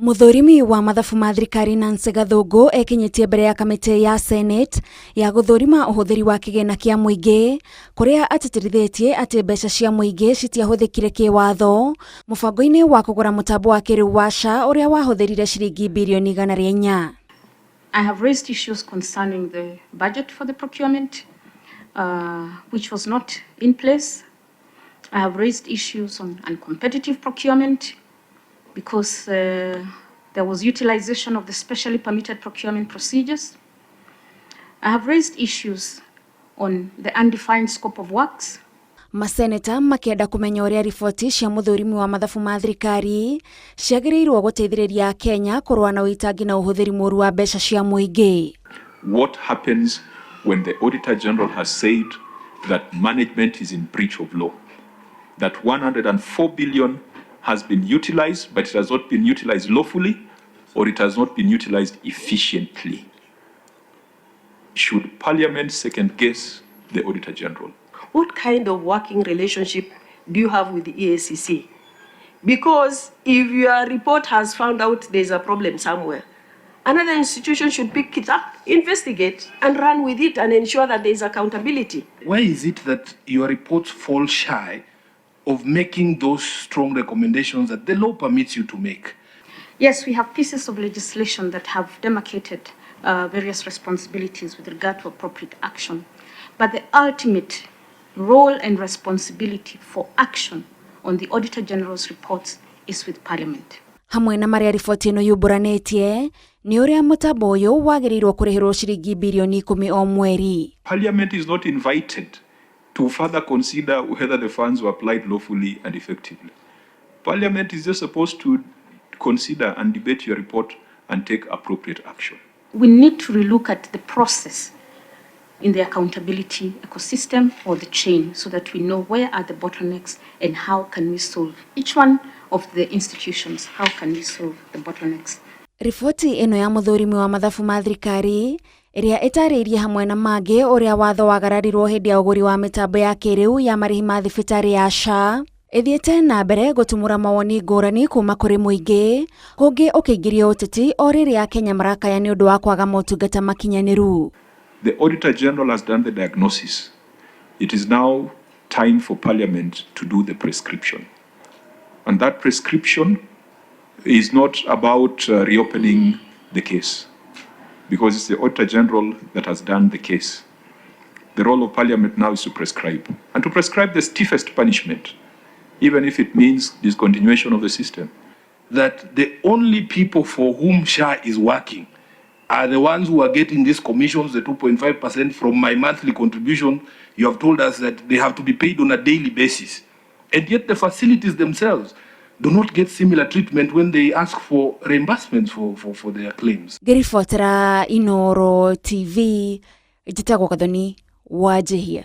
Mũthũrimi wa mathabu ma thirikari Nancy Gathũngũ ekinyĩtie mbere ya kamĩtĩ ya Senate ya gũthũrima ũhũthĩri wa kĩgĩna kĩa mũingĩ kũrĩa atĩtĩrithĩtie atĩ mbeca cia mũingĩ citiahũthĩkire kĩwatho mũbango-inĩ wa kũgũra mũtambo wa kĩrĩu wa SHA ũrĩa wahũthĩrire ciringi birioni 104. I have raised issues concerning the budget for the procurement, which was not in place. I have raised issues on uncompetitive procurement because there was utilization of the specially permitted procurement procedures. I have raised issues on the undefined scope of works. Maseneta makĩenda kũmenya ũrĩa riboti cia mũthũrimi wa mathabu ma thirikari ciagĩrĩirwo gũteithĩrĩria Kenya kũrũa na ũitangi na ũhũthĩri mũru wa mbeca cia mũingĩ. What happens when the Auditor General has said that management is in breach of law? That 104 billion has been utilized, but it has not been utilized lawfully or it has not been utilized efficiently. Should Parliament second guess the Auditor General? What kind of working relationship do you have with the EACC? Because if your report has found out there's a problem somewhere, another institution should pick it up, investigate, and run with it and ensure that there is accountability. Why is it that your reports fall shy of making those strong recommendations that the law permits you to make? Yes, we have pieces of legislation that have demarcated various responsibilities with regard to appropriate action. But the ultimate role and responsibility for action on the Auditor General's reports is with Parliament. Hamwe na marĩa riboti ĩno yumbũranĩtie nĩ ũrĩa mũtambo ũyũ wagĩrĩirwo kũrĩhĩrwo ciringi birioni 10 o mweri. Parliament is not invited to further consider whether the funds were applied lawfully and effectively. Parliament is just supposed to consider and debate your report and take appropriate action. We need to relook at the process in the accountability ecosystem or the chain so that we know where are the bottlenecks and how can we solve each one of the institutions, how can we solve the bottlenecks. Riboti ĩno ya mũthũrimi wa mathabu ma thirikari ĩrĩa ĩtarĩirie hamwe na mangĩ ũrĩa watho wagararirwo hĩndĩ ya ũgũri wa mĩtambo ya kĩrĩu ya marĩhi ma thibitarĩ ya SHA ĩthiĩte na mbere gũtumũra mawoni ngũrani kuma kũrĩ mũingĩ kũngĩ ũkĩingĩrio ũteti o rĩrĩa Kenya marakaya nĩ ũndũ wa kwaga motungata makinyanĩru. The Auditor General has done the diagnosis. It is now time for Parliament to do the prescription. And that prescription is not about reopening the case, because it's the Auditor General that has done the case. The role of Parliament now is to prescribe, and to prescribe the stiffest punishment, even if it means discontinuation of the system. That the only people for whom SHA is working are the ones who are getting these commissions, the 2.5% from my monthly contribution. You have told us that they have to be paid on a daily basis. And yet the facilities themselves do not get similar treatment when they ask for reimbursements for their claims. Ngĩribotera Inooro TV, njĩtagwo Gathoni Wanjihia.